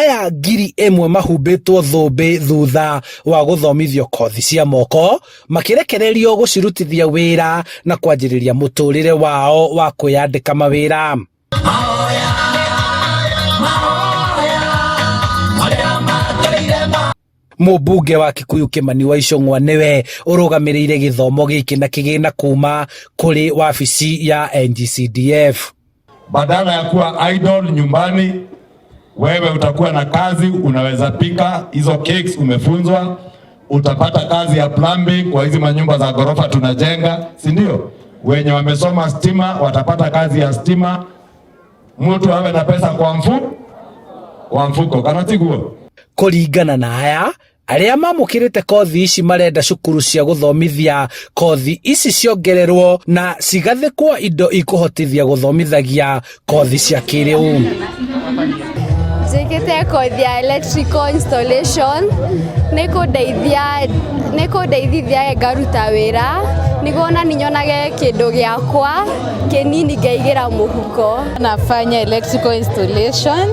Aya 1,000 mahumbĩtwo thũmbĩ thutha wa gũthomithio kothi cia moko makĩrekererio gũcirutithia wĩra na kwanjĩrĩria mũtũrĩre wao wa kwĩyandĩka mawĩra. Mũmbunge wa Kikuyu Kimani wa Ichung'wa nĩwe ũrũgamĩrĩire gĩthomo gĩkĩ na kĩgĩna kuma kũrĩ wabici ya NGCDF. Badala ya kuwa idle nyumbani, wewe utakuwa na kazi, unaweza pika hizo cakes umefunzwa, utapata kazi ya plumbing kwa hizi manyumba za ghorofa tunajenga, si ndio? Wenye wamesoma stima watapata kazi ya stima. Mtu awe na pesa kwa kwa mfuko kana tiguo? Kũringana na aya arĩa mamũkĩrĩte kothi ici marenda cukuru cia gũthomithia kothi ici ciongererwo na cigathĩkwo indo ikũhotithia gũthomithagia kothi cia kĩrĩu. Njĩkĩte kothi ya electrical installation nĩ kũndeithia ngaruta wĩra nĩguo ona niĩ nyonage kĩndũ gĩakwa kĩnini ngaigĩra mũhuko. Nafanya electrical installation.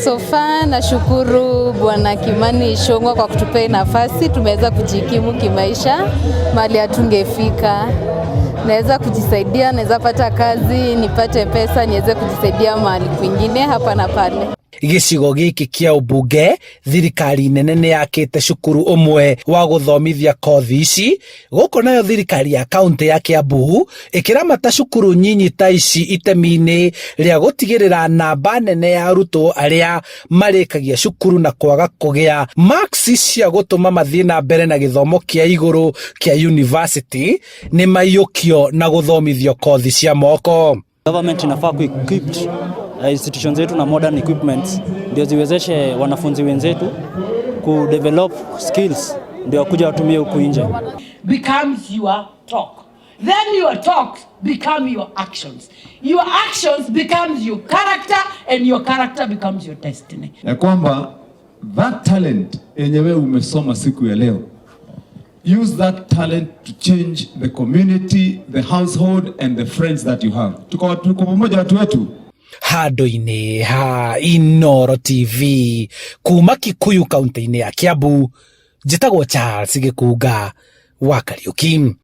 So far nashukuru Bwana Kimani Ichung'wa kwa kutupea nafasi, tumeweza kujikimu kimaisha mahali hatungefika. Naweza kujisaidia, naweza pata kazi, nipate pesa, niweze kujisaidia mahali kwingine hapa na pale. Gĩcigo gĩkĩ kĩa ũmbunge thirikari nene nĩ yakĩte cukuru ũmwe wa gũthomithia kothi ici gũkũ nayo thirikari ya kaunti ya Kiambu ĩkĩramata cukuru nyinyi ta ici itemi-inĩ rĩa gũtigĩrĩra namba nene ya arutwo arĩa marĩkagia cukuru na kwaga kũgĩa marks cia gũtũma mathiĩ na mbere na gĩthomo kĩa igũrũ kĩa university nĩ maiyũkio na gũthomithio kothi cia moko. Government inafaa ku-equip institutions zetu na modern equipments ndio ziwezeshe wanafunzi wenzetu ku develop skills ndio wakuja watumie huku nje. Becomes your talk. Then your talk become your actions. Your actions becomes your character and your character becomes your destiny. Ya kwamba that talent yenye wewe umesoma siku ya leo, use that talent to change the community, the household and the friends that you have. Tuko pamoja watu wetu. Handũ-inĩ ha Inooro TV kuma Kikuyu kaunti-inĩ ya Kiambu, njĩtagwo Charles Gĩkunga wa Kariuki.